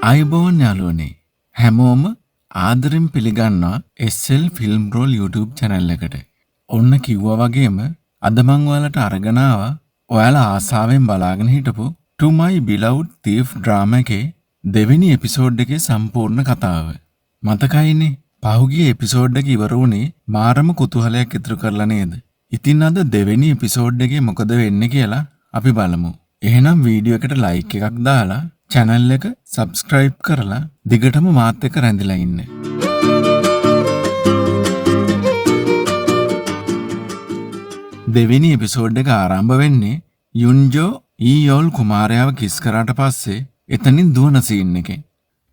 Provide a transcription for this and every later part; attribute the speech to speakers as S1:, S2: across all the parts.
S1: ආයුබෝවන් යාළුවනේ, හැමෝම ආදරෙන් පිළිගන්නවා SL Film Roll YouTube channel එකට. ඔන්න කිව්වා වගේම අද මං ඔයාලට අරගෙන ආවා ඔයාලා ආසාවෙන් බලාගෙන හිටපු To My Beloved Thief drama එකේ දෙවෙනි එපිසෝඩ් එකේ සම්පූර්ණ කතාව. මතකයිනේ පහුගිය එපිසෝඩ් එක ඉවර වුණේ මාරම කුතුහලයක් ඉතුරු කරලා නේද? ඉතින් අද දෙවෙනි එපිසෝඩ් එකේ මොකද වෙන්නේ කියලා අපි බලමු. එහෙනම් වීඩියෝ එකට ලයික් එකක් දාලා චැනල් එක සබ්ස්ක්‍රයිබ් කරලා දිගටම මාත් එක්ක රැඳිලා ඉන්න. දෙවෙනි එපිසෝඩ් එක ආරම්භ වෙන්නේ යුන්ජෝ ඊයෝල් කුමාරයාව කිස් කරාට පස්සේ එතනින් දුවන සීන් එකෙන්.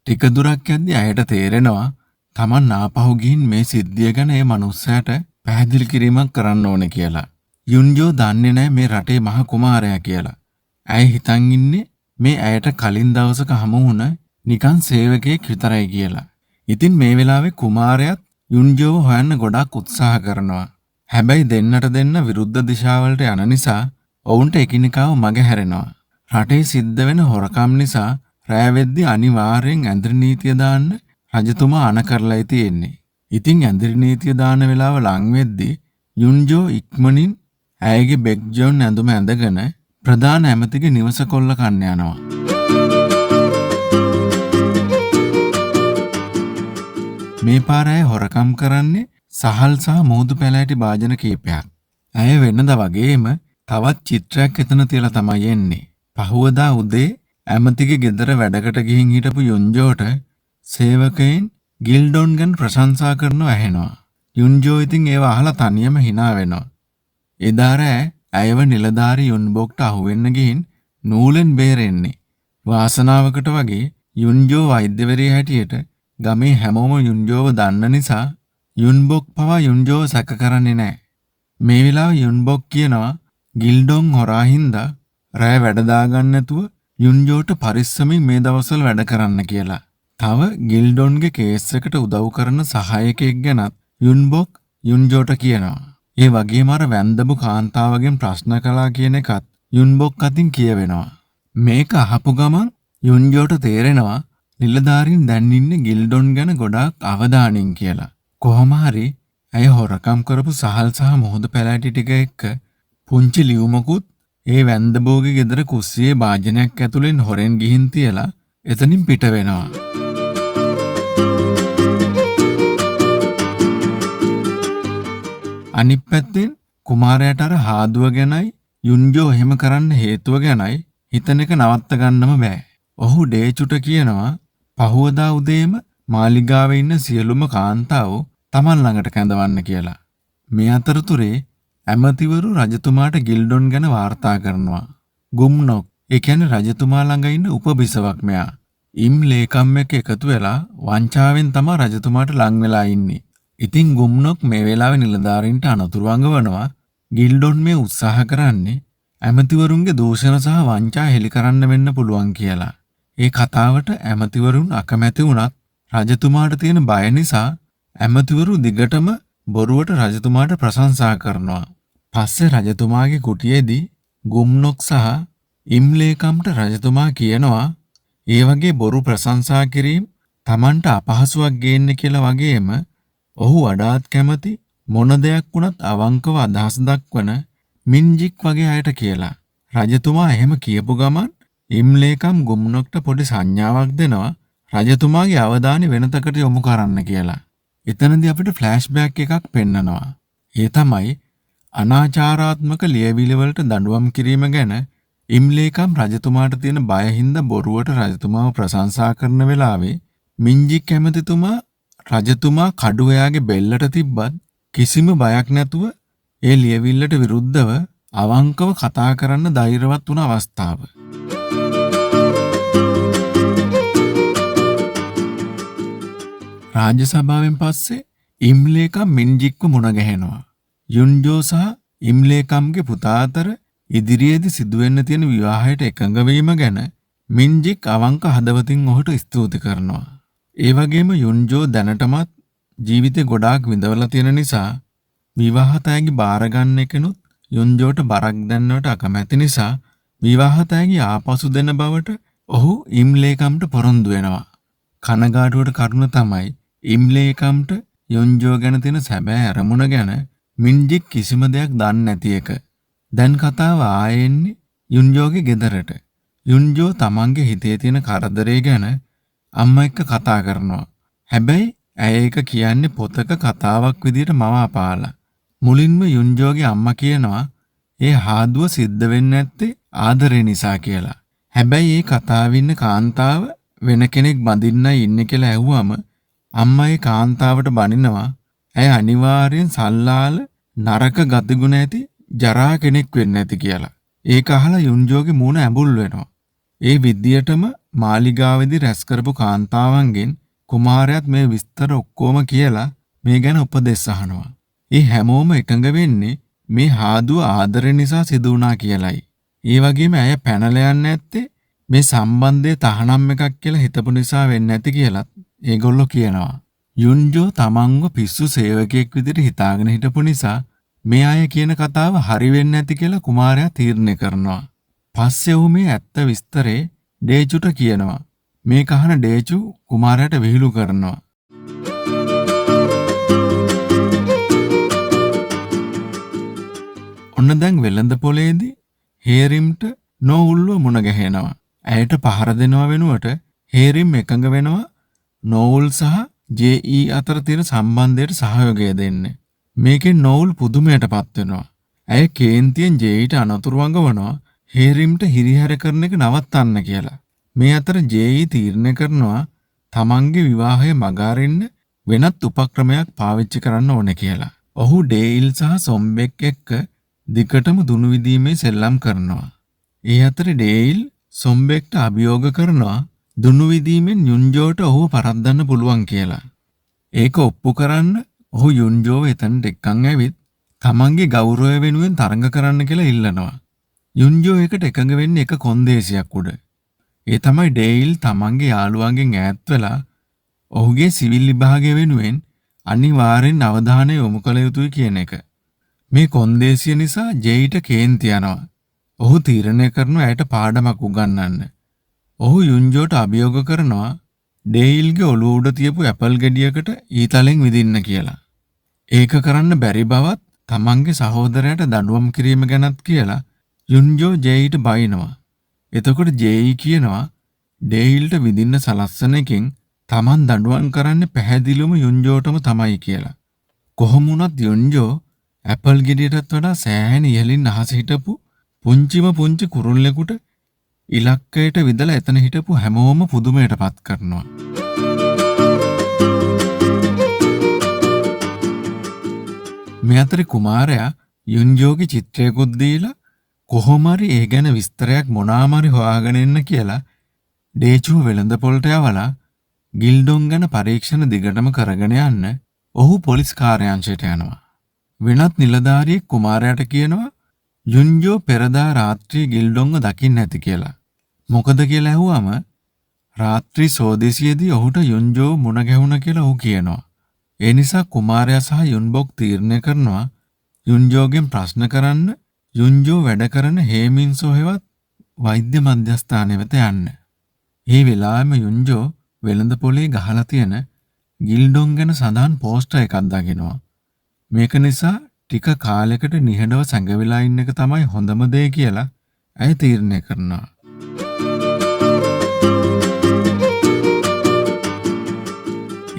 S1: ටික දුරක් යද්දි ඇයට තේරෙනවා තමන් ආපහු ගිහින් මේ සිද්ධිය ගැන ඒ මනුස්සයාට පැහැදිලි කිරීමක් කරන්න ඕනේ කියලා. යුන්ජෝ දන්නේ නැහැ මේ රටේ මහ කුමාරයා කියලා. ඇය හිතන් ඉන්නේ මේ ඇයට කලින් දවසක හමු වුණ නිකන් සේවකයෙක් විතරයි කියලා. ඉතින් මේ වෙලාවේ කුමාරයාත් යුන්ජෝව හොයන්න ගොඩක් උත්සාහ කරනවා. හැබැයි දෙන්නට දෙන්න විරුද්ධ දිශාවලට යන නිසා ඔවුන්ට එකිනෙකාව මග හැරෙනවා. රටේ සිද්ධ වෙන හොරකම් නිසා රෑ වෙද්දි අනිවාර්යෙන් ඇඳිරි නීතිය දාන්න රජතුමා අණ කරලායි තියෙන්නේ. ඉතින් ඇඳිරි නීතිය දාන වෙලාව ලං වෙද්දි යුන්ජෝ ඉක්මනින් ඇයගේ බෙක්ජොන් ඇඳුම ඇඳගෙන ප්‍රධාන ඇමතිගේ නිවස කොල්ල කන්න යනවා. මේ පාර ඇය හොරකම් කරන්නේ සහල් සහ මුහුදු පැලෑටි භාජන කීපයක්. ඇය වෙනදා වගේම තවත් චිත්‍රයක් එතන තියලා තමයි එන්නේ. පහුවදා උදේ ඇමතිගේ ගෙදර වැඩකට ගිහින් හිටපු යුන්ජෝට සේවකයින් ගිල්ඩොන් ගැන ප්‍රශංසා කරනව ඇහෙනවා. යුන්ජෝ ඉතින් ඒව අහලා තනියම hina වෙනවා. එදා රෑ ඇයව නිලධාරී යුන්බොක්ට අහුවෙන්න ගිහින් නූලෙන් බේරෙන්නේ. වාසනාවකට වගේ යුන්ජෝ වෛද්‍යවරිය හැටියට ගමේ හැමෝම යුන්ජෝව දන්න නිසා යුන්බොක් පවා යුන්ජෝව සැක කරන්නේ නෑ. මේ වෙලාවේ යුන්බොක් කියනවා ගිල්ඩොන් හොරා හින්දා රෑ වැඩ දාගන්න නැතුව යුන්ජෝට පරිස්සමින් මේ දවස්වල වැඩ කරන්න කියලා. තව ගිල්ඩොන්ගේ කේස් එකට උදව් කරන සහායකයෙක් ගැනත් යුන්බොක් යුන්ජෝට කියනවා. ඒ වගේම අර වැන්දබු කාන්තාවගෙන් ප්‍රශ්න කළා කියන එකත් යුන්බොක් අතින් කියවෙනවා. මේක අහපු ගමන් යුන්ජෝට තේරෙනවා නිලධාරීන් දැන් ඉන්නේ ගිල්ඩොන් ගැන ගොඩාක් අවධානයෙන් කියලා. කොහොම හරි ඇය හොරකම් කරපු සහල් සහ මුහුදු පැලැටි ටික එක්ක පුංචි ලියුමකුත් ඒ වැන්දබෝගේ ගෙදර කුස්සියේ භාජනයක් ඇතුලෙන් හොරෙන් ගිහින් තියලා එතනින් පිට වෙනවා. අනිත් පැත්තෙන් කුමාරයාට අර හාදුව ගැනයි යුන්ජෝ එහෙම කරන්න හේතුව ගැනයි හිතන එක නවත්ත ගන්නම බෑ. ඔහු ඩේචුට කියනවා පහුවදා උදේම මාලිගාවේ ඉන්න සියලුම කාන්තාවෝ තමන් ළඟට කැඳවන්න කියලා. මේ අතරතුරේ ඇමතිවරු රජතුමාට ගිල්ඩොන් ගැන වාර්තා කරනවා. ගුම්නොක්, ඒ කියන්නේ රජතුමා ළඟ ඉන්න උපබිසවක් මෙයා. ඉම් ලේකම් එක්ක එකතු වෙලා වංචාවෙන් තමා රජතුමාට ලං වෙලා ඉන්නේ. ඉතින් ගුම්නොක් මේ වෙලාවේ නිලධාරීන්ට අනතුරු අඟවනවා. ගිල්ඩොන් මේ උත්සාහ කරන්නේ ඇමතිවරුන්ගේ දූෂණ සහ වංචා හෙළි කරන්න වෙන්න පුළුවන් කියලා. ඒ කතාවට ඇමතිවරුන් අකමැති වුණත් රජතුමාට තියෙන බය නිසා ඇමතිවරු දිගටම බොරුවට රජතුමාට ප්‍රශංසා කරනවා. පස්සේ රජතුමාගේ කුටියේදී ගුම්නොක් සහ ඉම්ලේකම්ට රජතුමා කියනවා ඒ වගේ බොරු ප්‍රශංසා කිරීම Tamanට අපහසුයක් ගේන්න කියලා වගේම ඔහු වඩාත් කැමති මොන දෙයක් වුණත් අවංකව අදහස් දක්වන මින්ජික් වගේ අයට කියලා. රජතුමා එහෙම කියපු ගමන් ඉම්ලේකම් ගුම්නොක්ට පොඩි සංඥාවක් දෙනවා රජතුමාගේ අවධානය වෙනතකට යොමු කරන්න කියලා. එතනදී අපිට ෆ්ලෑෂ්බැක් එකක් පෙන්නනවා. ඒ තමයි අනාචාරාත්මක ලියවිලි වලට දඬුවම් කිරීම ගැන ඉම්ලේකම් රජතුමාට තියෙන බය හින්දා බොරුවට රජතුමාව ප්‍රශංසා කරන වෙලාවේ මින්ජික් ඇමතිතුමා රජතුමා කඩුව එයාගේ බෙල්ලට තිබ්බත් කිසිම බයක් නැතුව ඒ ලියවිල්ලට විරුද්ධව අවංකව කතා කරන්න ධෛර්යවත් වුණ අවස්ථාව. රාජ්‍ය සභාවෙන් පස්සේ ඉම්ලේකම් මින්ජික්ව මුණ ගැහෙනවා. යුන්ජෝ සහ ඉම්ලේකම්ගේ පුතා අතර ඉදිරියේදී සිදුවෙන්න තියෙන විවාහයට එකඟ වීම ගැන මින්ජික් අවංක හදවතින් ඔහුට ස්තුති කරනවා. ඒ වගේම යුන්ජෝ දැනටමත් ජීවිතේ ගොඩාක් විඳවලා තියෙන නිසා විවාහ තෑගි බාර ගන්න එකනුත් යුන්ජෝට බරක් දැන්නවට අකමැති නිසා විවාහ තෑගි ආපසු දෙන බවට ඔහු ඉම්ලේකම්ට පොරොන්දු වෙනවා. කනගාටුවට කරුණ තමයි ඉම්ලේකම්ට යුන්ජෝ ගැන තියෙන සැබෑ අරමුණ ගැන මින්ජික් කිසිම දෙයක් දන්නේ නැති එක. දැන් කතාව ආයෙ එන්නේ යුන්ජෝගේ ගෙදරට. යුන්ජෝ තමන්ගේ හිතේ තියෙන කරදරේ ගැන අම්මා එක්ක කතා කරනවා. හැබැයි ඇය ඒක කියන්නේ පොතක කතාවක් විදියට මවාපාලා. මුලින්ම යුන්ජෝගේ අම්මා කියනවා ඒ හාදුව සිද්ධ වෙන්නේ නැත්තේ ආදරේ නිසා කියලා. හැබැයි ඒ කතාවේ ඉන්න කාන්තාව වෙන කෙනෙක් බඳින්නයි ඉන්නේ කියලා ඇහුවම අම්මා ඒ කාන්තාවට බනිනවා. ඇය අනිවාර්යෙන් සල්ලාල නරක ගතිගුණ ඇති ජරා කෙනෙක් වෙන්න ඇති කියලා. ඒක අහලා යුන්ජෝගේ මූණ ඇඹුල් වෙනවා. ඒ විදියටම මාලිගාවේදී රැස් කරපු කාන්තාවන්ගෙන් කුමාරයාත් මේ විස්තර ඔක්කොම කියලා මේ ගැන උපදෙස් අහනවා. ඒ හැමෝම එකඟ වෙන්නේ මේ හාදුව ආදරය නිසා සිදු වුණා කියලයි. ඒ වගේම ඇය පැනලා යන්නේ නැත්තේ මේ සම්බන්ධය තහනම් එකක් කියලා හිතපු නිසා වෙන්නේ නැති කියලත් ඒගොල්ලෝ කියනවා. යුන්ජෝ තමන්ව පිස්සු සේවකයෙක් විදිහට හිතාගෙන හිටපු නිසා මේ අය කියන කතාව හරි වෙන්නේ නැති කියලා කුමාරයා තීරණය කරනවා. පස්සේ ඔහු මේ ඇත්ත විස්තරේ ඩේචුට කියනවා. මේක අහන ඩේචු කුමාරයාට විහිළු කරනවා. ඔන්න දැන් වෙළඳ පොලේදී හේරිම්ට නෝඋල්ව මුණ ගැහෙනවා. ඇයට පහර දෙනවා වෙනුවට හේරිම් එකඟ වෙනවා නෝඋල් සහ ජේ.ඊ අතර තියෙන සම්බන්ධයට සහයෝගය දෙන්න. මේකෙන් නෝඋල් පුදුමයට පත් වෙනවා. ඇය කේන්තියෙන් ජේ.ඊට අනතුරු අඟවනවා හේරිම්ට හිරිහැර කරන එක නවත්තන්න කියලා. මේ අතර ජේ.ඊ තීරණය කරනවා තමන්ගේ විවාහය මගහරින්න වෙනත් උපක්‍රමයක් පාවිච්චි කරන්න ඕන කියලා. ඔහු ඩේයිල් සහ සොම්බෙක් එක්ක දිගටම දුනු විදීමේ සෙල්ලම් කරනවා. ඒ අතර ඩේයිල් සොම්බෙක්ට අභියෝග කරනවා දුනු විදීමෙන් යුන්ජෝට ඔහුව පරද්දන්න පුළුවන් කියලා. ඒක ඔප්පු කරන්න ඔහු යුන්ජෝව එතනට එක්කන් ඇවිත් තමන්ගේ ගෞරවය වෙනුවෙන් තරඟ කරන්න කියලා ඉල්ලනවා. යුන්ජෝ එකට එකඟ වෙන්නේ එක කොන්දේසියක් උඩ. ඒ තමයි ඩේයිල් තමන්ගේ යාළුවන්ගෙන් ඈත් වෙලා ඔහුගේ සිවිල් විභාගය වෙනුවෙන් අනිවාර්යෙන් අවධානය යොමු කළ යුතුයි කියන එක. මේ කොන්දේසිය නිසා ජේයිට කේන්ති යනවා. ඔහු තීරණය කරනවා ඇයට පාඩමක් උගන්වන්න. ඔහු යුන්ජෝට අභියෝග කරනවා ඩේයිල්ගේ ඔළුව උඩ තියපු ඇපල් ගෙඩියකට ඊතලෙන් විදින්න කියලා. ඒක කරන්න බැරි බවත් තමන්ගේ සහෝදරයාට දඬුවම් කිරීම ගැනත් කියලා යුන්ජෝ ජේයිට බයිනවා. එතකොට ජේයි කියනවා ඩේයිල්ට විදින්න සලස්සන එකෙන් තමන් දඬුවම් කරන්නේ පැහැදිලිවම යුන්ජෝටම තමයි කියලා. කොහොම වුණත් යුන්ජෝ ඇපල් ගෙඩියටත් වඩා සෑහෙන ඉහළින් අහස හිටපු පුංචිම පුංචි කුරුල්ලෙකුට ඉලක්කයට විදලා එතන හිටපු හැමෝම පුදුමයට පත් කරනවා. මේ අතරේ කුමාරයා යුන්ජෝගේ චිත්‍රයකුත් දීලා කොහොම හරි ඒ ගැන විස්තරයක් මොනාම හරි හොයාගෙන එන්න කියලා ඩේචුව වෙළඳ පොළට යවලා ගිල්ඩොන් ගැන පරීක්ෂණ දිගටම කරගෙන යන්න ඔහු පොලිස් කාර්යාංශයට යනවා. වෙනත් නිලධාරියෙක් කුමාරයාට කියනවා යුන්ජෝ පෙරදා රාත්‍රී ගිල්ඩොන්ව දකින්න ඇති කියලා. මොකද කියලා ඇහුවම රාත්‍රී සෝදිසියේදී ඔහුට යුන්ජෝ මුණ ගැහුණා කියලා ඔහු කියනවා. ඒ නිසා කුමාරයා සහ යුන්බොක් තීරණය කරනවා යුන්ජෝගෙන් ප්‍රශ්න කරන්න යුන්ජෝ වැඩ කරන හේමින්සෝ හෙවත් වෛද්‍ය මධ්‍යස්ථානය වෙත යන්න. ඒ වෙලාවෙම යුන්ජෝ වෙළඳ පොලේ ගහලා තියෙන ගිල්ඩොන් ගැන සඳහන් පෝස්ටර් එකක් දකිනවා. මේක නිසා ටික කාලයකට නිහඬව සැඟවිලා ඉන්න එක තමයි හොඳම දේ කියලා ඇය තීරණය කරනවා.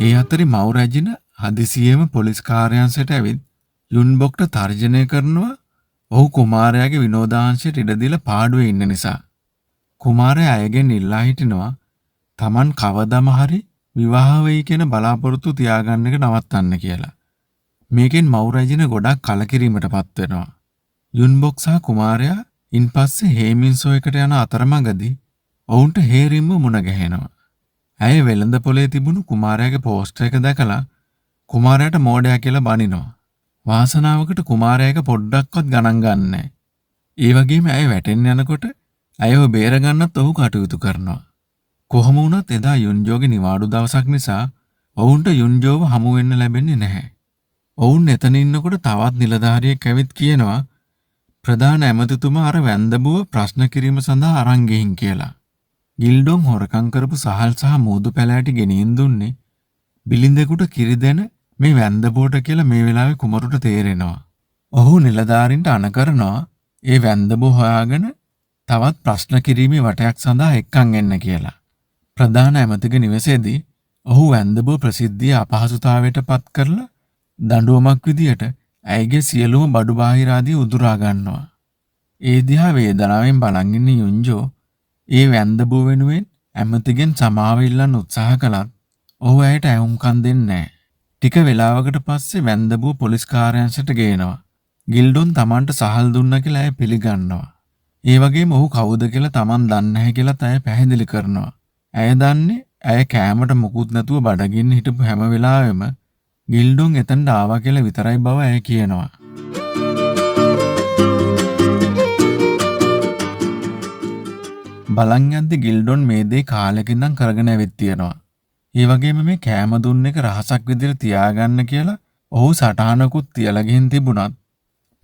S1: ඒ අතරේ මව් රැජින හදිසියෙම පොලිස් කාර්යාංශයට ඇවිත් යුන්බොක්ට තර්ජනය කරනවා ඔහු කුමාරයාගේ විනෝදාංශයට ඉඩ දීලා පාඩුවේ ඉන්න නිසා. කුමාරයා ඇයගෙන් ඉල්ලා හිටිනවා තමන් කවදම හරි විවාහ වෙයි කියන බලාපොරොත්තු තියාගන්න එක නවත්තන්න කියලා. මේකෙන් මව් රැජින ගොඩක් කලකිරීමට පත් වෙනවා. යුන්බොක් සහ කුමාරයා ඉන්පස්සේ හේමින්සෝ එකට යන අතරමඟදී ඔවුන්ට හේරිම්ම මුණ ගැහෙනවා. ඇය වෙළඳ පොලේ තිබුණු කුමාරයාගේ පෝස්ටර් එක දැකලා කුමාරයාට මෝඩයා කියලා බනිනවා. වාසනාවකට කුමාරයා එක පොඩ්ඩක්වත් ගණන් ගන්නෑ. ඒ වගේම ඇය වැටෙන්න යනකොට ඇයව බේරගන්නත් ඔහු කටයුතු කරනවා. කොහොම වුණත් එදා යුන්ජෝගේ නිවාඩු දවසක් නිසා ඔවුන්ට යුන්ජෝව හමු වෙන්න ලැබෙන්නේ නැහැ. ඔවුන් එතන ඉන්නකොට තවත් නිලධාරියෙක් ඇවිත් කියනවා ප්‍රධාන ඇමතිතුමා අර වැන්දබුව ප්‍රශ්න කිරීම සඳහා අරන් ගිහින් කියලා. ගිල්ඩොන් හොරකම් කරපු සහල් සහ මූදු පැලෑටි ගෙනින් දුන්නේ බිලිඳෙකුට කිරි දෙන මේ වැන්දබෝට කියලා මේ වෙලාවේ කුමරුට තේරෙනවා. ඔහු නිලධාරීන්ට අණ කරනවා ඒ වැන්දබෝ හොයාගෙන තවත් ප්‍රශ්න කිරීමේ වටයක් සඳහා එක්කන් එන්න කියලා. ප්‍රධාන ඇමතිගේ නිවසේදී ඔහු වැන්දබෝ ප්‍රසිද්ධිය අපහසුතාවයට පත් කරලා දඬුවමක් විදියට ඇයගේ සියලුම බඩු බාහිර ආදී උදුරා ගන්නවා. ඒ දිහා වේදනාවෙන් බලන් ඉන්න යුන්ජෝ ඒ වැන්දබෝ වෙනුවෙන් ඇමතිගෙන් සමාව ඉල්ලන්න උත්සාහ කළත් ඔහු ඇයට ඇහුම්කන් දෙන්නේ නැහැ. ටික වෙලාවකට පස්සේ වැන්දබෝ පොලිස් කාර්යාංශයට ගේනවා. ගිල්ඩොන් තමන්ට සහල් දුන්නා කියලා ඇය පිළිගන්නවා. ඒ වගේම ඔහු කවුද කියලා තමන් දන්නේ නැහැ කියලාත් ඇය පැහැදිලි කරනවා. ඇය දන්නේ ඇය කෑමට මුකුත් නැතුව බඩගින්න හිටපු හැම වෙලාවෙම ගිල්ඩොන් එතනට ආවා කියලා විතරයි බව ඇය කියනවා. බලන් යද්දි ගිල්ඩොන් මේ දේ කාලෙක ඉඳන් කරගෙන ඇවිත් තියෙනවා. ඒ වගේම මේ කෑම දුන්න එක රහසක් විදිහට තියාගන්න කියලා ඔහු සටහනකුත් තියලා ගිහින් තිබුණත්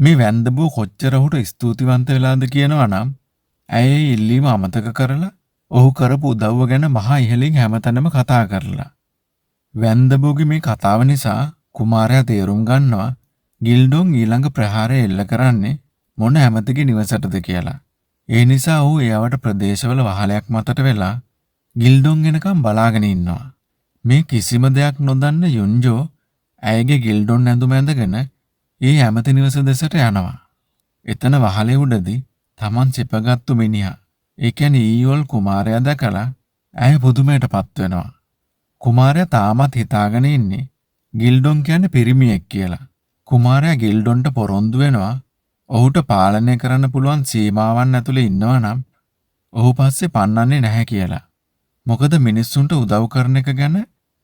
S1: මේ වැන්දබුව කොච්චර ඔහුට ස්තුතිවන්ත වෙලාද කියනවා නම් ඇය ඒ ඉල්ලීම අමතක කරලා ඔහු කරපු උදව්ව ගැන මහා ඉහළින් හැමතැනම කතා කරලා. වැන්දබුවගේ මේ කතාව නිසා කුමාරයා තේරුම් ගන්නවා ගිල්ඩොන් ඊළඟ ප්‍රහාරය එල්ල කරන්නේ මොන ඇමතිගේ නිවසටද කියලා. ඒ නිසා ඔහු එයාවට ප්‍රදේශවල වහලයක් මතට වෙලා ගිල්ඩොන් එනකම් බලාගෙන ඉන්නවා. මේ කිසිම දෙයක් නොදන්න යුන්ජෝ ඇයගේ ගිල්ඩොන් ඇඳුම ඇඳගෙන ඒ ඇමති නිවස දෙසට යනවා. එතන වහලේ උඩදී තමන් සිපගත්තු මිනිහා, ඒ කියන්නේ ඊයෝල් කුමාරයා දැකලා ඇය පුදුමයට පත් වෙනවා. කුමාරයා තාමත් හිතාගෙන ඉන්නේ ගිල්ඩොන් කියන්නේ පිරිමියෙක් කියලා. කුමාරයා ගිල්ඩොන්ට පොරොන්දු වෙනවා ඔහුට පාලනය කරන්න පුළුවන් සීමාවන් ඇතුලේ ඉන්නවා නම් ඔහු පස්සේ පන්නන්නේ නැහැ කියලා. මොකද මිනිස්සුන්ට උදව් කරන එක ගැන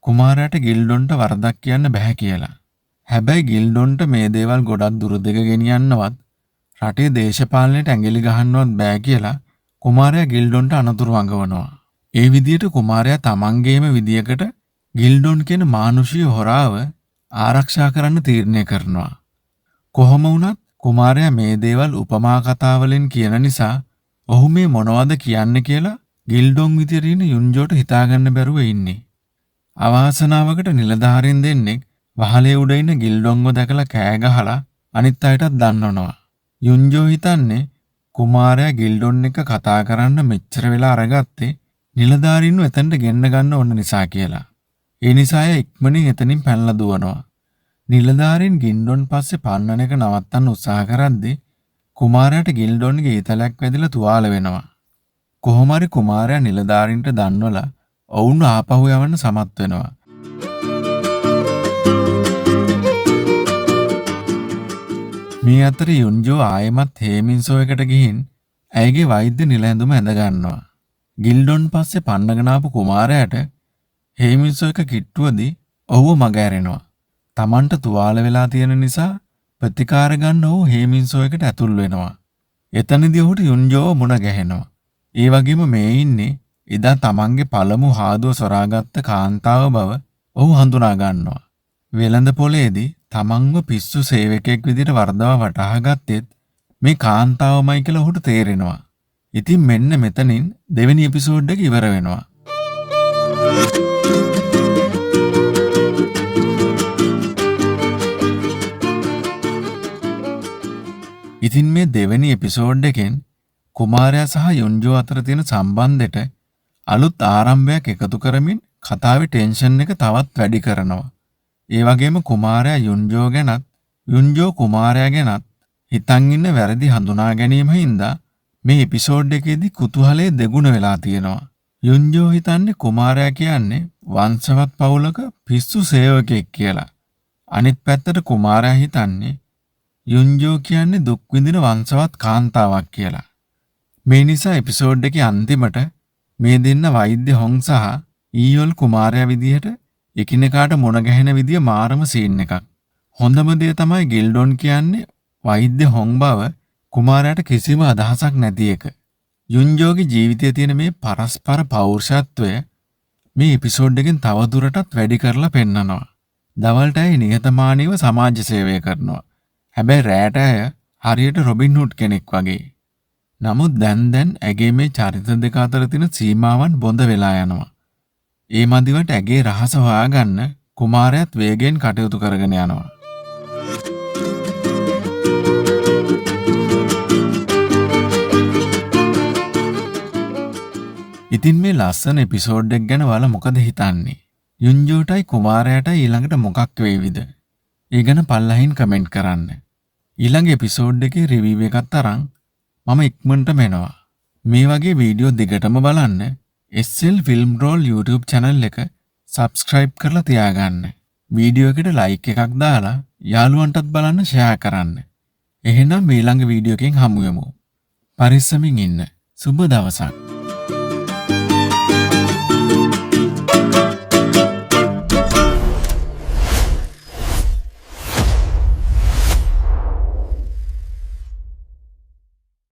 S1: කුමාරයාට ගිල්ඩොන්ට වරදක් කියන්න බැහැ කියලා. හැබැයි ගිල්ඩොන්ට මේ දේවල් ගොඩක් දුර දෙක ගෙනියන්නවත් රටේ දේශපාලනයට ඇඟිලි ගහන්නවත් බෑ කියලා කුමාරයා ගිල්ඩොන්ට අනතුරු අඟවනවා. ඒ විදියට කුමාරයා තමන්ගේම විදියකට ගිල්ඩොන් කියන මානුෂීය හොරාව ආරක්ෂා කරන්න තීරණය කරනවා. කොහොම වුණත් කුමාරයා මේ දේවල් උපමා කතා වලින් කියන නිසා ඔහු මේ මොනවද කියන්නේ කියලා ගිල්ඩොන් විදියට ඉන්න යුන්ජෝට හිතාගන්න බැරුව ඉන්නේ. අවාසනාවකට නිලධාරීන් දෙන්නෙක් වහලේ උඩ ඉන්න ගිල්ඩොන්ව දැකලා කෑ ගහලා අනිත් අයටත් දන්වනවා. යුන්ජෝ හිතන්නේ කුමාරයා ගිල්ඩොන් එක්ක කතා කරන්න මෙච්චර වෙලා අරගත්තේ නිලධාරීන්ව එතනට ගෙන්න ගන්න ඕන නිසා කියලා. ඒ නිසා ඇය ඉක්මනින් එතනින් පැනලා දුවනවා. නිලධාරීන් ගිල්ඩොන් පස්සේ පන්නන එක නවත්තන්න උත්සාහ කරද්දී කුමාරයාට ගිල්ඩොන්ගේ ඊතලයක් වැදිලා තුවාල වෙනවා. කොහොම හරි කුමාරයා නිලධාරීන්ට දන්වලා ඔවුන්ව ආපහු යවන්න සමත් වෙනවා. මේ අතර යුන්ජෝ ආයෙමත් හේමින්සෝ එකට ගිහින් ඇයගේ වෛද්‍ය නිල ඇඳුම ඇඳ ගන්නවා. ගිල්ඩොන් පස්සේ පන්නගෙන ආපු කුමාරයාට හේමින්සෝ එක කිට්ටුවදී ඔහුව මග ඇරෙනවා. තමන්ට තුවාල වෙලා තියෙන නිසා ප්‍රතිකාර ගන්න ඔහු හේමින්සෝ එකට ඇතුල් වෙනවා. එතනදී ඔහුට යුන්ජෝව මුණ ගැහෙනවා. ඒ වගේම මේ ඉන්නේ එදා තමන්ගේ පළමු හාදුව සොරාගත්ත කාන්තාව බව ඔහු හඳුනා ගන්නවා. වෙළඳ පොලේදී තමන්ව පිස්සු සේවකයෙක් විදිහට වරදවා වටහා ගත්තෙත් මේ කාන්තාවමයි කියලා ඔහුට තේරෙනවා. ඉතින් මෙන්න මෙතනින් දෙවෙනි එපිසෝඩ් එක ඉවර වෙනවා. ඉතින් මේ දෙවෙනි එපිසෝඩ් එකෙන් කුමාරයා සහ යුන්ජෝ අතර තියෙන සම්බන්ධෙට අලුත් ආරම්භයක් එකතු කරමින් කතාවේ ටෙන්ෂන් එක තවත් වැඩි කරනවා. ඒ වගේම කුමාරයා යුන්ජෝ ගැනත් යුන්ජෝ කුමාරයා ගැනත් හිතන් ඉන්න වැරදි හඳුනා ගැනීම හින්දා මේ එපිසෝඩ් එකේදී කුතුහලය දෙගුණ වෙලා තියෙනවා. යුන්ජෝ හිතන්නේ කුමාරයා කියන්නේ වංශවත් පවුලක පිස්සු සේවකයෙක් කියලා. අනිත් පැත්තට කුමාරයා හිතන්නේ යුන්ජෝ කියන්නේ දුක් විඳින වංශවත් කාන්තාවක් කියලා. මේ නිසා එපිසෝඩ් එකේ අන්තිමට මේ දෙන්න වෛද්‍ය හොං සහ ඊයොල් කුමාරයා විදිහට එකිනෙකාට මුණ ගැහෙන විදිය මාරම සීන් එකක්. හොඳම දේ තමයි ගිල්ඩොන් කියන්නේ වෛද්‍ය හොං බව කුමාරයාට කිසිම අදහසක් නැති එක. යුන්ජෝගේ ජීවිතයේ තියෙන මේ පරස්පර පෞරුෂත්වය මේ එපිසෝඩ් එකෙන් තවදුරටත් වැඩි කරලා පෙන්නනවා. දවල්ට ඇය නිහතමානීව සමාජ සේවය කරනවා. හැබැයි රෑට ඇය හරියට රොබින් හුඩ් කෙනෙක් වගේ. නමුත් දැන් දැන් ඇගේ මේ චරිත දෙක අතර තියෙන සීමාවන් බොඳ වෙලා යනවා. ඒ මදිවට ඇගේ රහස හොයාගන්න කුමාරයාත් වේගයෙන් කටයුතු කරගෙන යනවා. ඉතින් මේ ලස්සන එපිසෝඩ් එක ගැන ඔයාලා මොකද හිතන්නේ? යුන්ජෝටයි කුමාරයාටයි ඊළඟට මොකක් වේවිද? ඒ ගැන පල්ලහින් කමෙන්ට් කරන්න. ඊළඟ එපිසෝඩ් එකේ රිවිව් එකත් අරන් මම ඉක්මනටම එනවා. මේ වගේ වීඩියෝ දිගටම බලන්න SL Film Roll YouTube channel එක subscribe කරලා තියාගන්න. වීඩියෝ එකට ලයික් එකක් දාලා යාළුවන්ටත් බලන්න ෂෙයා කරන්න. එහෙනම් ඊළඟ වීඩියෝ එකෙන් හමු වෙමු. පරිස්සමින් ඉන්න. සුබ දවසක්.